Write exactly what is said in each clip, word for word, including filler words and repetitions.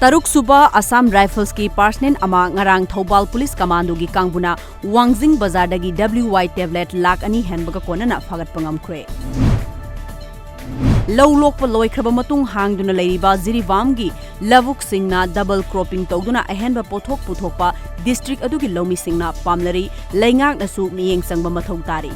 ꯇꯔꯨꯛꯁꯨꯕ Assam Riflesꯀꯤ personal ꯑꯃ ꯉꯔꯥꯡ Thoubal Police Commandoꯒꯤ ꯀꯥꯡꯕꯨꯅ ꯋꯥꯡꯖꯤꯡ ꯕꯖꯥꯔꯗꯒꯤ W Y tablet ꯂꯥꯈ ꯑꯅꯤ ꯍꯦꯟꯕꯒ ꯀꯣꯟꯅꯅ ꯐꯥꯒꯠꯄ ꯉꯝꯈ꯭ꯔꯦ꯫ ꯂꯧ ꯂꯣꯛꯄ ꯂꯣꯏꯈ꯭ꯔꯕ ꯃꯇꯨꯡ ꯍꯥꯡꯗꯨꯅ ꯂꯩꯔꯤꯕ ꯖꯤꯔꯤꯕꯥꯝꯒꯤ ꯂꯧꯕꯨꯛꯁꯤꯡꯅ double cropping ꯇꯧꯗꯨꯅ ꯑꯍꯦꯟꯕ ꯄꯣꯠꯊꯣꯛ ꯄꯨꯊꯣꯛꯄ district ꯑꯗꯨꯒꯤ ꯂꯧꯃꯤꯁꯤꯡꯅ ꯄꯥꯝꯅꯔꯤ꯫ ꯂꯩꯉꯥꯛꯅꯁꯨ ꯃꯤꯠꯌꯦꯡ ꯆꯪꯕ ꯃꯊꯧ ꯇꯥꯔꯤ꯫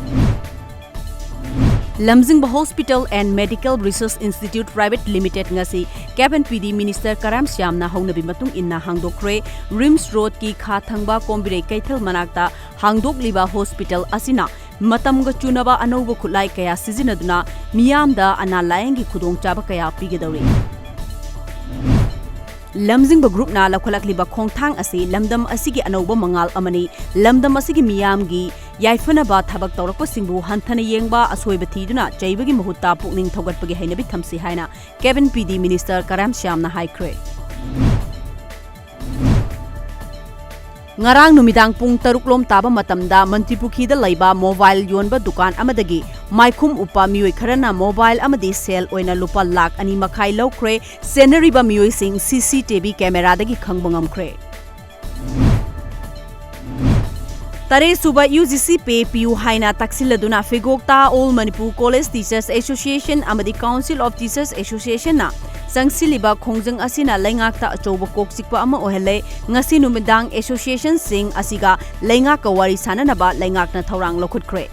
ꯂꯝꯖꯤꯡꯕ Hospital and Medical Research Institute Private Limited ꯉꯁꯤ Cabinet Minister ꯀꯔꯥꯝ ꯁ꯭ꯌꯥꯝꯅ ꯍꯧꯅꯕꯤ ꯃꯇꯨꯡ ꯏꯟꯅ ꯍꯥꯡꯗꯣꯛꯈ꯭ꯔꯦ꯫ RIMS Roadꯀꯤ ꯈꯥ ꯊꯪꯕ ꯀꯣꯝꯕꯤꯔꯩ ꯀꯩꯊꯦꯜ ꯃꯅꯥꯛꯇ ꯍꯥꯡꯗꯣꯛꯂꯤꯕ hospital ꯑꯁꯤꯅ ꯃꯇꯝꯒ ꯆꯨꯅꯕ ꯑꯅꯧꯕ ꯈꯨꯠꯂꯥꯏ ꯀꯌꯥ ꯁꯤꯖꯤꯟꯅꯗꯨꯅ ꯃꯤꯌꯥꯝꯗ ꯑꯅꯥ ꯂꯥꯌꯦꯡꯒꯤ ꯈꯨꯗꯣꯡꯆꯥꯕ ꯀꯌꯥ ꯄꯤꯒꯗꯧꯔꯤ꯫ ꯂꯝꯖꯤꯡꯕ groupꯅ ꯂꯧꯈꯠꯂꯛꯂꯤꯕ ꯈꯣꯡꯊꯥꯡ ꯑꯁꯤ ꯂꯝꯗꯝ ꯑꯁꯤꯒꯤ ꯑꯅꯧꯕ ꯃꯉꯥꯜ ꯑꯃꯅꯤ꯫ ꯂꯝꯗꯝ ꯑꯁꯤꯒꯤ ꯃꯤꯌꯥꯝꯒꯤ ꯌꯥꯏꯐꯅꯕ ꯊꯕꯛ ꯇꯧꯔꯛꯄꯁꯤꯡꯕꯨ ꯍꯟꯊꯅ ꯌꯦꯡꯕ, ꯑꯁꯣꯏꯕ ꯊꯤꯗꯨꯅ ꯆꯩꯕꯒꯤ ꯃꯍꯨꯠꯇ ꯄꯨꯛꯅꯤꯡ ꯊꯧꯒꯠꯄꯒꯤ ꯍꯩꯅꯕꯤ ꯊꯝꯁꯤ ꯍꯥꯏꯅ Cabinet Minister ꯀꯔꯥꯝ ꯁ꯭ꯌꯥꯝꯅ ꯍꯥꯏꯈ꯭ꯔꯦ꯫ ꯉꯔꯥꯡ ꯅꯨꯃꯤꯗꯥꯡ ꯄꯨꯡ ꯇꯔꯨꯛ ꯂꯣꯝ ꯇꯥꯕ ꯃꯇꯝꯗ ꯃꯟꯇ꯭ꯔꯤꯄꯨꯈ꯭ꯔꯤꯗ ꯂꯩꯕ mobile ꯌꯣꯟꯕ ꯗꯨꯀꯥꯟ ꯑꯃꯗꯒꯤ ꯃꯥꯏꯈꯨꯝ ꯎꯞꯄ ꯃꯤꯑꯣꯏ ꯈꯔꯅ mobile ꯑꯃꯗꯤ cell ꯑꯣꯏꯅ ꯂꯨꯄꯥ ꯂꯥꯈ ꯑꯅꯤ ꯃꯈꯥꯏ ꯂꯧꯈ꯭ꯔꯦ꯫ ꯆꯦꯟꯅꯔꯤꯕ ꯃꯤꯑꯣꯏꯁꯤꯡ CCTV cameraꯗꯒꯤ ꯈꯪꯕ ꯉꯝꯈ꯭ꯔꯦ꯫ ꯇꯔꯦꯠꯁꯨꯕ UGC pay ꯄꯤꯌꯨ ꯍꯥꯏꯅ ꯇꯛꯁꯤꯜꯂꯗꯨꯅ ꯐꯤꯒꯣꯛꯇ All Manipur College Teachers Association ꯑꯃꯗꯤ Council of Teachers Associationꯅ ꯆꯪꯁꯤꯜꯂꯤꯕ ꯈꯣꯡꯖꯪ ꯑꯁꯤꯅ ꯂꯩꯉꯥꯛꯇ ꯑꯆꯧꯕ ꯀꯣꯛ ꯆꯤꯛꯄ ꯑꯃ ꯑꯣꯏꯍꯜꯂꯦ꯫ ꯉꯁꯤ ꯅꯨꯃꯤꯗꯥꯡ associationꯁꯤꯡ ꯑꯁꯤꯒ ꯂꯩꯉꯥꯛꯀ ꯋꯥꯔꯤ ꯁꯥꯅꯅꯕ ꯂꯩꯉꯥꯛꯅ ꯊꯧꯔꯥꯡ ꯂꯧꯈꯠꯈ꯭ꯔꯦ꯫